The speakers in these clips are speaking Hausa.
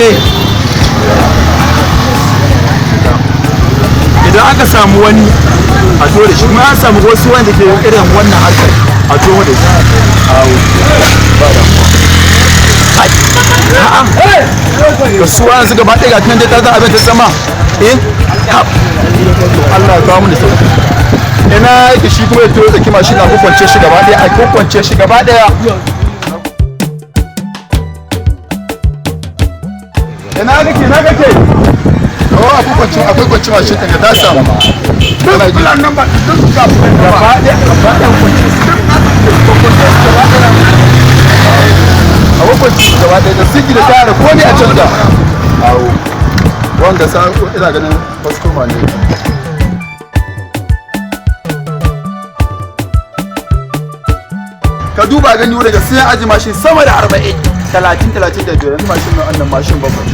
Rike. Idan aka samu wani a to da shi, kuma an samu wasu wanda ke irin wannan harkar a to da shi. Awo, ba damuwa. A'a, kasuwa yanzu gaba ɗaya ga tunan dai ta zama abin ta zama. Eh, ha. Allah ya kawo mu da sauki. Ina yake shi kuma ya to tsaki mashin a kwakwance shi gaba ɗaya, a kwakwance shi gaba ɗaya. Ina kake, ina kake? Oh, akwai kwance mashin ɗin ta samu. Duk plan number duk ga gaba ɗaya, gaba ɗaya kwance su. Kwakwance su gaba ɗaya. A kwakwance su gaba ɗaya da sigi da tayar da komai a canza. Awo. Wanga sa ina ganin kwastoma ne. Ka duba gani daga sai aji mashin sama da 40, 30, 35, yanzu mashin nan annan mashin bakwai.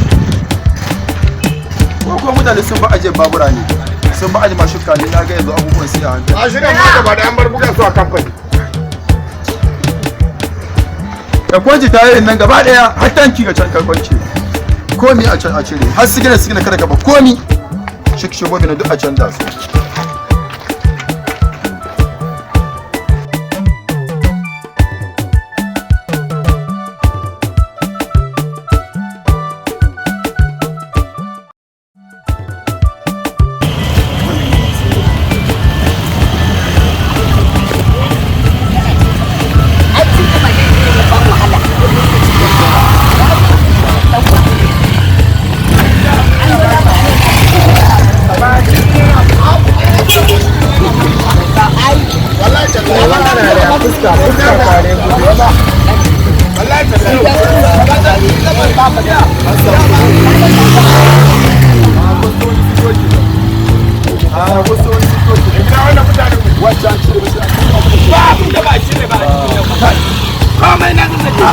Ko kuma mutane sun ba ajiye babura ne, sun ba ajiye mashin kane, na ga yanzu abubuwan sai a hankali. Mashinan ma gaba da an bar buga su a kamfani. Ka kwance tayoyin nan gaba daya, har tanki ga can ka kwance. Komi a can a cire, har sigina sigina kada ka ba komi. Shik shigo na duk a canza su.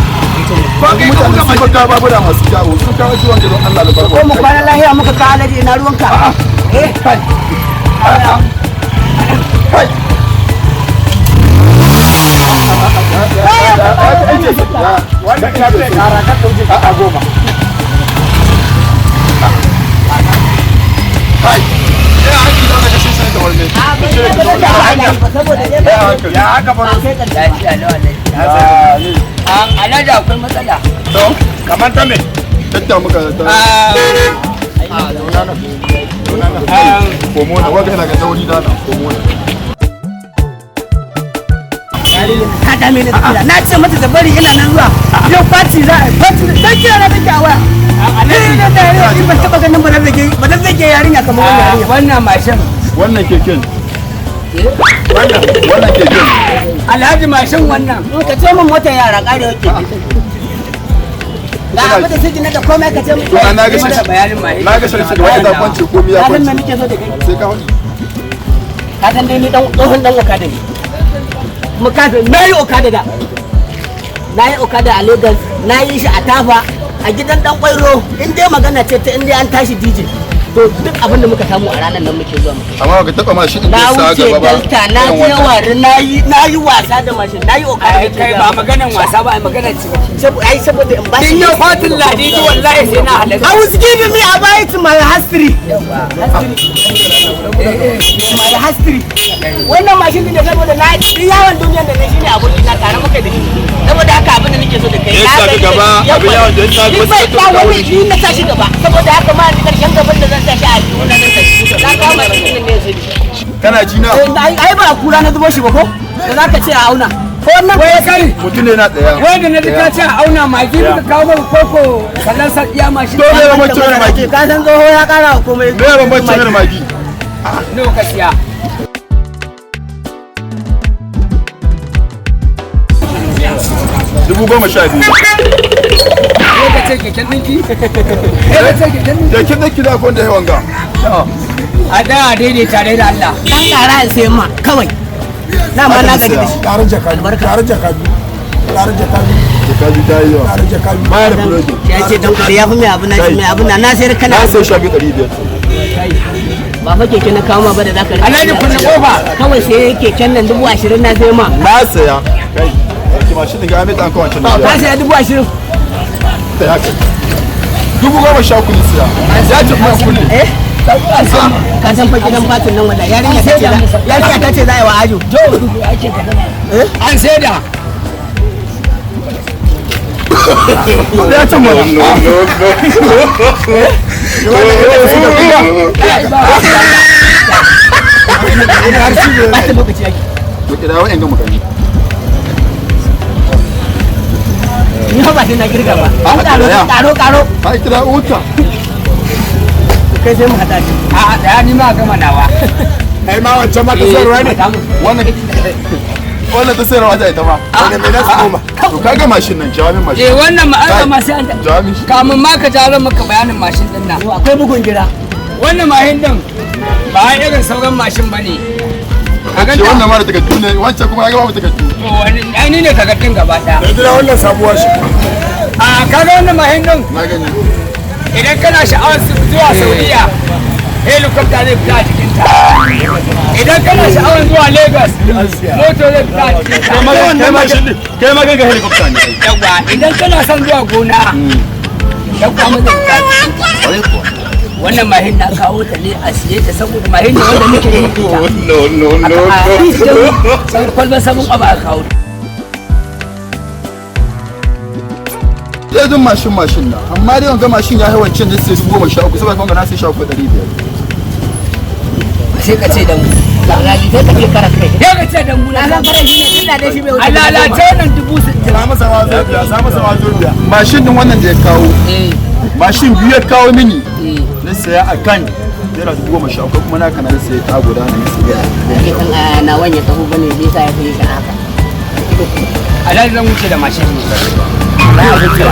Mutane sun baka babura masu kyawu, sun kawo ciwon gidan Allah da barka. Ko mu kwana lahiya muka kawo alaji, ina ruwanka? Eh, Kai. Kai. Wannan ya ce kara kan dauke ka goma. Kai. Ya hankali da wannan kashin sai ta warme. Saboda Ya hankali. Ya haka ba. lafiya lawa ne. Alhaji, akwai matsala. To, Kamar ta me? tatta muka ta. Komo na, wanda yana ga dauri dana, komo na. Ka dame ni da kira. Na ce mata ta bari ina nan zuwa. Yau fati za a yi. Fati dan kira na take a waya. Ni da da ni ban taba ganin ba zan zage yarinya kamar wannan yarinya. Wannan mashin. Wannan keken. Wannan keken. Alhaji, mashin wannan. Ka ce min motar yara kare yake. Ga abu da siji na da komai ka ce min. To na ga shi. Bayanin mashin. Na ga shi da wani da kwance komai ya Ka san me kwance. nake so da kai? Sai ka faɗi. Ka san dai ni dan tsohon dan okada ne. Mu kafin na yi okada da. Na yi okada a Lagos, na yi shi a Tafa, a gidan dan Kwairo, in dai magana ce ta in dai an tashi DJ. To duk abin da muka samu a ranar nan muke zuwa muke. Amma baka taba mashin din Na da sa wuce gaba ba. Delta, na Irin je wannan. Wari, na yi wasa da mashin, na yi okada. Ai kai, ba maganan wasa ba, ai maganan ciniki. Ai saboda in bashi. Din yau fatin ladidi wallahi sai na halatta. I was giving me about my history. My history. Wannan mashin din da saboda na yi yawon duniyar da na shine abokina tare muka da shi. Saboda haka abin da nake so da kai. Ya sa ka gaba, abin yawon da ya sa Ni gaba, bai sai ka ba tafi wani wuri. ni na tashi gaba. Saboda haka ma ni karshen gaban da zan tashi a aljihu na zan tashi. Na kawo mashin din ne sai. Kana ji na? Ai ba kura na zubo shi ba ko? Da zaka ce a auna. Ko wannan Wai kari. Mutum ne na tsaya. Wai da na ji ka ce a auna magi muka kawo maka koko sallan sardiya mashin. To me bambancin da magi? Ka san tsoho ya kara wa komai. Me bambancin da magi? Nawa ka siya? 12,000. Ko ka ce keken ɗinki? Ko ka ce keken ɗinki? Keken ɗinki da akwai wanda ya wanga. A da daidaita dai da Allah. Dan kara in sayan ma kawai. Na ma na gaji da shi. Karar jaka biyu. Karar jaka biyu. Karar jaka biyu. Jaka biyu ta yi yawa. Karar jaka biyu. Bayar fulogi. Ya ce dan kare ya fi mai abu na shi mai abu na na sayar kana. Na sai 12,500. Ba fa keke na kawo ma ba da zaka rike. Alhaji, kunna kofa. Kawai sai keken nan 20,000 na sai ma. Na saya. Kai. Ɗauki mashin ɗin ga Ahmed an kawo wancan na Ka biya. saya 20,000. Ta haka. 13,000 ne siya. Ya ce kuma kulle. Eh? Ka san fa gidan fatin nan wallahi yarinya ta ce yarinya ta ce za a yi wa ajo. An saida. Ya ce mana. Bata lokaci yake. To kira wa'yan ga mutane. Ni fa ba sai na kirga ba. A, Karo tsaya. karo karo. Ai kira uta. Kai sai mu hada shi. A tsaya ni ma gama nawa. Ai ma wancan ma ta sayarwa ne. Wannan wannan ta sayarwa ta ita ma. Wannan mai nasu goma. To kaga mashin nan, jawabin mashin. Eh wannan ma an gama sai an Jawabin shi. kamun ma ka jaro maka bayanin mashin din nan. To akwai bugun gira. Wannan mashin din ba irin sauran mashin bane. A Ce ganta wannan mara takardu ne, wancan kuma ya ga babu takardu. to wani ai ni ne takardun gaba daya. Da gida wannan sabuwar shi. A kaga wannan mashin din Na gani. idan kana sha'awar zuwa Saudiya helicopter zai fita a jikinta. Idan kana sha'awar zuwa Lagos moto zai fita a jikinta. Kai ma ganga helicopter ne. Yawwa idan kana son zuwa gona yawwa mu zai fita a jikinta. Kwarai kuwa. Wannan mahin na kawo ta ne a siye ta saboda mahin ne wanda muke yi ita. No, no, no, A no. cikin kwalban sabon abu a kawo. Zai jin mashin mashin na, amma dai wanga mashin ya yi wancan da sai 13,000 saboda wanga na sai 13,500. Sai ka ce dan Lalaci sai ka ce karas kai. ya ka ce dan Na san karas shi ne tunda dai shi bai wuce. A lalace wannan 60,000. Sa masa wazo biya, sa masa wazo biya. Mashin din wannan da ya kawo, mashin biyu ya kawo mini. Na saya a kan naira 13,000 kuma na kana na saya ta guda na saya. Ake san na wanya taho bane shi yasa ya fi shi haka. Alhaji zan wuce da mashin ne. Ba a wucewa.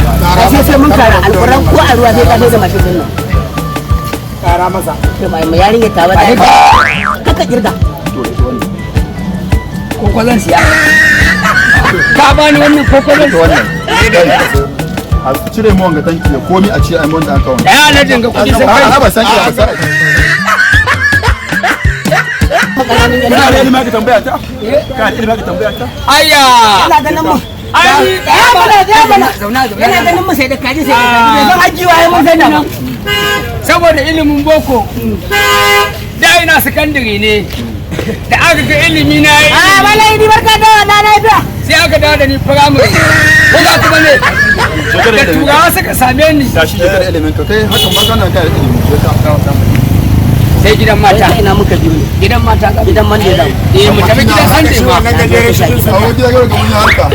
Sai sai mun kara alƙur'an ko a ruwa sai ka sai da mashin din nan. Kara masa. To mai mai yarinya ta ba ta. Kaka kirga. To ita wannan. Koko zan siya. Ka bani wannan koko zan Ita siya. wannan. A cire mu wanga tanki da komi a ce ai mu wanda aka wani. Da ya alhajin ga kuɗi sun kai. A'a ba san ba san. Makaramin Kana da yana. ilimi ka tambaya ta? Kana da ilimi ka tambaya ta? Ayya. Yana ganin mu. Ai Ya mana ya mana. Zauna zauna. Yana ganin mu sai da kaji sai da kaji. Bai san ajiwa ya mun sai da ba. Saboda ilimin boko. Da ina sakandare ne. Da aka ga ilimi na yi. Ah wallahi ni barka da na lafiya. Sai aka dawo da ni firamare. Ko za ku bane? Da turawa suka same ni. Tashi je da ilimin ka kai hakan ba kana kai da ilimi. Je ka. Sai gidan mata. Sai ina muka biyo ne. Gidan mata. Gidan man da zamu. Eh mu tafi gidan Sunday Shi ma. wannan gajeren shi. A wani gida ga mun yi harka.